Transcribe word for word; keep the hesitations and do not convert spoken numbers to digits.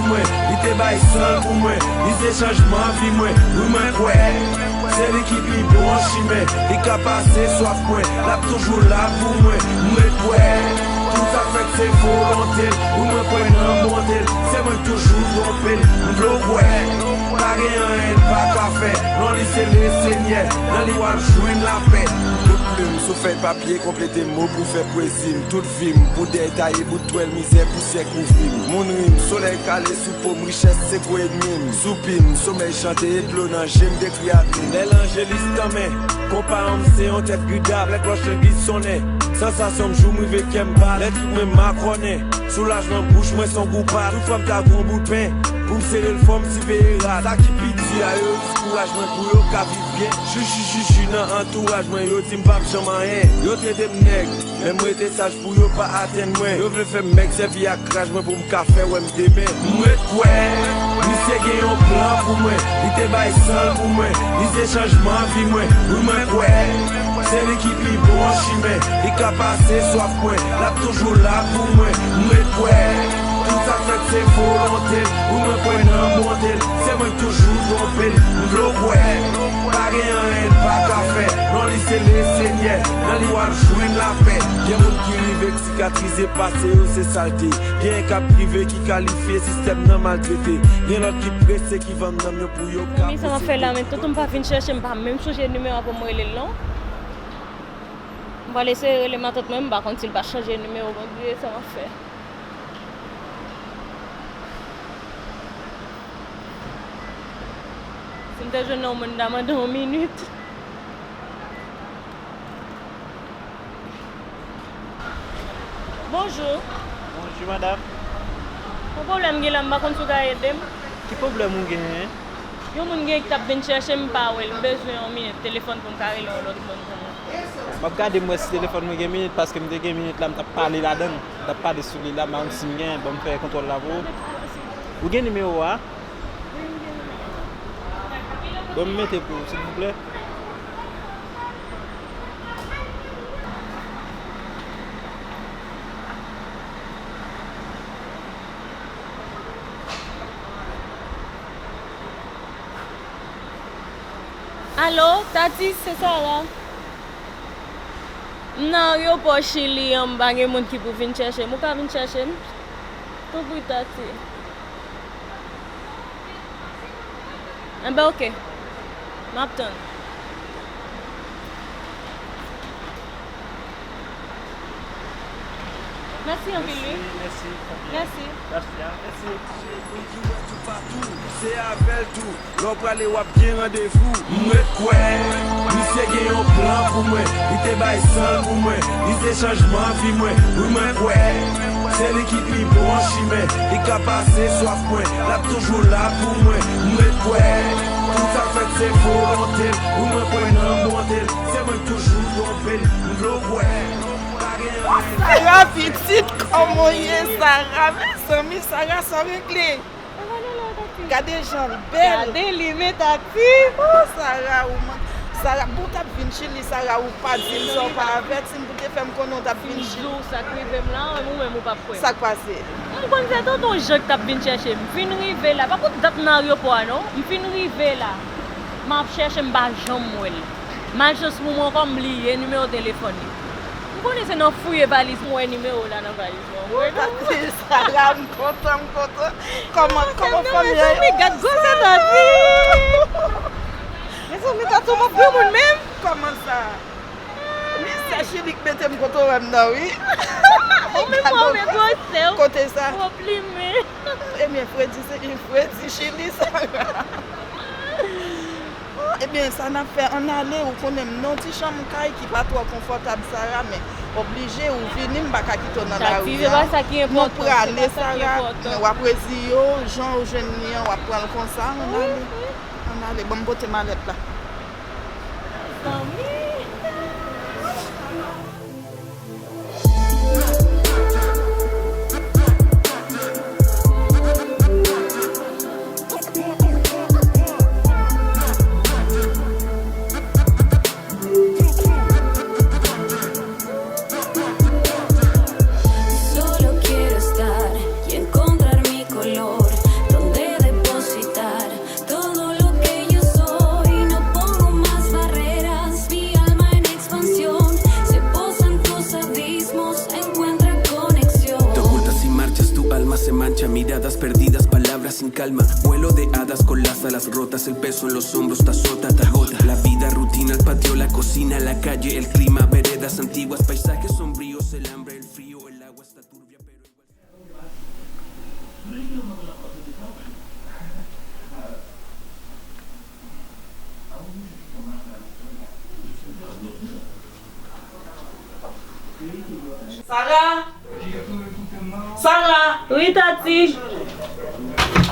Mwen, li te bay san l pou mwen, li se chanjman vi mwen. Wi, mwen kwè se li ki pi bon chimen. Li ka pase swaf mwen, l ap toujou la pou mwen. Mwen kwè tout sa k fèt se volonte l. Wi, mwen kwè nan bonte l. Se mwen k toujou twonpe l. M vle w kwè pa gen anyen l pa ka fè. Non, li se Lesenyè. Nan li w ap jwenn lapè. Kout plim sou fèy papye konplete mo pou fè pwezi m. Tout vi m pou dèy taye bout twèl mizè pousye kouvri m. Moun ri m, solèy kale sou po m, richès se gwo ènmi m. Soupi m, somèy chante e dlo nan je m dekri avni m. Lè lanjelis tanmen, konpa an m se yon tèt gridap. Lè klòch legliz sonnen, sansasyon m jou m rive kè m bat. Lè trip mwen makònen, soulajman bouch mwen se yon gou pat. Tout fwa m ta gon bout pen pou m sere l fò m siveye rat. Sa ki pi di a yo, di kouraj mwen pou yo ka viv byen. Juju, juju nan antouraj mwen, yo di m p ap janm anyen. Yo trete m nèg, men m rete saj pou yo pa atenn mwen. Yo vle fè m mèg, sèvi ak raj mwen pou m ka fè wè m demen. M ret kwè misye gen yon plan pou mwen. Li te bay san l pou mwen. Li se chanjman vi mwen. Wi, mwen kwè se li ki pi bon chimen. Li ka pase swaf mwen. L ap toujou la pou mwen. M ret kwè tout sa k fèt se volonte l. Wi, mwen kwè nan bonte l. Se mwen k toujou twonpe l. M vle w kwè pa gen anyen l pa ka fè. Non, li se Lesenyè. Nan li w ap jwenn lapè. Gen moun ki rive k sikatrize pase yo se salte. Gen k ap rive ki kalifye sistèm nan maltrete. Gen lòt ki prese ki vann nanm yo pou yo ka. Mezanmi, sa m ap fè la, men tonton m pa vin chèche m, m pa menm sonje nimewo a pou m rele l non. M pral eseye rele matant mwen, m pa konn si l pa chanje nimewo, Bondye, sa m ap fè. Si m te jwenn nan yon moun, m ta mande yon minit. Bonjou. Bonjou, madam. Yon pwoblèm gen la, m pa konn si w ka ede m. Ki pwoblèm ou genyen? Yon moun gen ki t ap vin chèche m, m pa wè l. M bezwen yon minit telefòn pou m ka rele yon lòt moun pou mwen. M ap gade m wè si telefòn mwen gen minit, paske m te gen minit la, m t ap pale ladan l. M t ap pale sou li la, m pa konn si m gen, ban m fè kontwòl la pou ou. Ou gen nimewo a? Ban m mete pou ou, silvouplè. Alo, Tati, se Sara. M nan ayewopò Chili an, m pa gen moun ki pou vin chèche m. Ou ka vin chèche m? Tanpri, Tati. Enben, oke. M ap tann. Mèsi anpil, wi. Mèsi, mèsi, Fabien. Mèsi. Gracias. Mèsi. Se avè l tou. Lè w prale, w ap gen randevou. M ret kwè misye gen yon plan pou mwen. Li te bay san l pou mwen. Li se chanjman vi mwen. Wi, mwen kwè se li ki pi bon chimen. Li ka pase swaf mwen. L ap toujou la pou mwen. M ret kwè tout sa k fèt se volonte l. Wi, mwen kwè nan bonte l. Se mwen k toujou twonpe l. M vle w kwè pa gen anyen. Sara pitit, kòman w ye, Sara? Mezanmi, Sara, sa w regle? Gade jan l bèl. Gade li, men Tati. Oh, Sara, ou man-, Sara, bon, w t ap vin Chili, Sara, ou pa di m sa, ou pa avèti m, pou te fè m konnen w t ap vin Chili. M di w sa k rive m la, ou menm ou p ap kwè m. Sa k pase? M konn se tonton Jan k t ap vin chèche m. M fin rive la. Pa konn dat nan ayewopò a, non. M fin rive la. M ap chèche, m pa janm wè l. Malchans pou mwen ankò, m bliye nimewo telefòn li. M konnen se nan fouye valiz m wè nimewo la nan valiz mwen. Ou pa di Sara, m kontan, m kontan. Kòman, kòman fanmi an? Mezanmi, gad gwosè Tati. Mezanmi, Tati, ou p ap granmoun menm. Kòman sa? Wi, se Chili k mete m kote w wè m nan, wi. Ou menm ou wè gwosè w. Kote sa? Ou plimen. Ebyen, fredi, se fredi Chili, Sara. Oh, ebyen, sa n ap fè, ann ale, ou konnen m nan yon ti chanm kay ki pa twò konfòtab, Sara, men oblije, ou vini, m pa ka kite w nan lari a. Tati, se pa sa ki enpòtan, se pa sa ki enpòtan. Nou prale, Sara, men w ap rezi yo, jan w jwenn li an, w ap pran l konsa, ann ale. Wi, wi. Ann ale, ban m pote malèt la. Zanmi. Solo quiero estar y encontrar mi color. Palabras sin calma, vuelo de hadas con las alas rotas, el peso en los hombros te azota, te agota. La vida rutina, el patio, la cocina, la calle, el clima, veredas antiguas, paisajes sombríos, el hambre, el frío, el agua está turbia, pero igual. Sara! Sara! Wi, Tati.